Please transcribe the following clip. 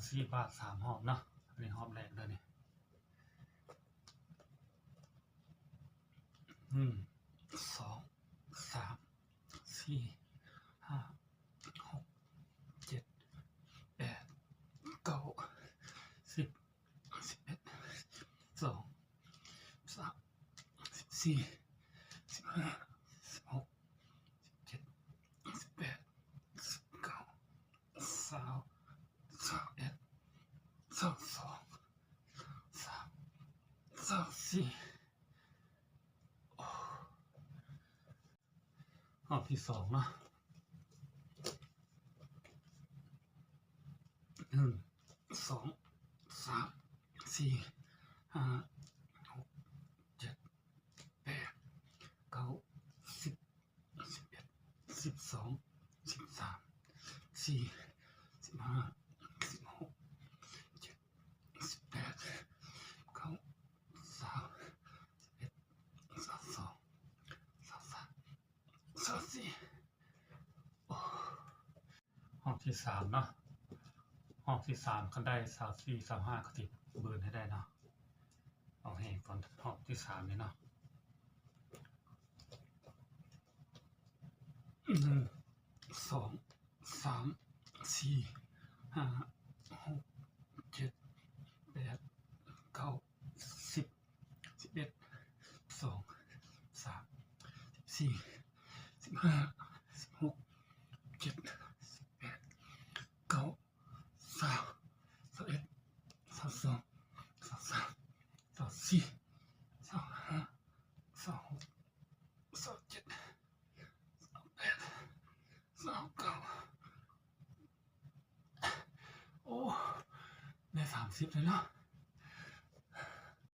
ສີ່ບາດສາມຮອບເນາະ. ອັນນີ້ຮອບແລກເດີນີ້. ໜຶ່ງ ສອງ ສາມ ສີ່ ຫ້າ ຫົກ ເຈັດ ແປດ ເກົ້າ ສິບ ສິບເອັດ ສິບສອງ ສິບສາມ ສິບສີ່ ສິບຫ້າ ສິບຫົກ ສິບເຈັດ ສິບແປດ ສິບເກົ້າ ຊາວ ຊາວເອັດ ຊາວສອງ ຊາວສາມ ຊາວສີ່. ໂອ້ ຮອບທີສອງເນາະ. ໜຶ່ງ ສອງ ສາມ ສີ່ ຫ້າ ຫົກ ເຈັດ ແປດ ເກົ້າ ສິບ ສິບເອັດ ສິບສອງ ສິບສາມ ສິບສີ່ ສິບຫ້າ ສິບຫົກ ສິບເຈັດ ສິບແປດ ສິບເກົ້າ ຊາວ ສິບເອັດ ຊາວສອງ ຊາວສາມ ຊາວສີ່. ໂອ້ ຮອບທີສາມເນາະ. ຮອບທີສາມ ຄັນໄດ້ຊາວສີ່ ຊາວຫ້າ ກໍຊິບືນໃຫ້ໄດ້ເນາະ. ເອົາແຮງກ່ອນ ຮອບທີສາມນີ້ເນາະ. ໜຶ່ງ ສອງ ສາມ ສີ່ ຫ້າ ຫົກ ເຈັດ ແປດ ເກົ້າ ສິບ ສິບເອັດ ສິບສອງ ສິບສາມ ສິບສີ່ ສິບຫ້າ ສິບຫົກ ສິບເຈັດ ສິບແປດ ສິບເກົ້າ ຊາວ ຊາວເອັດ ຊາວສອງ ຊາວສາມ ຊາວສີ່ ຊາວຫ້າ ຊາວຫົກ ຊາວເຈັດ ຊາວແປດ ຊາວເກົ້າ. ໂອ້ ໄດ້ສາມສິບເລີຍເນາະ.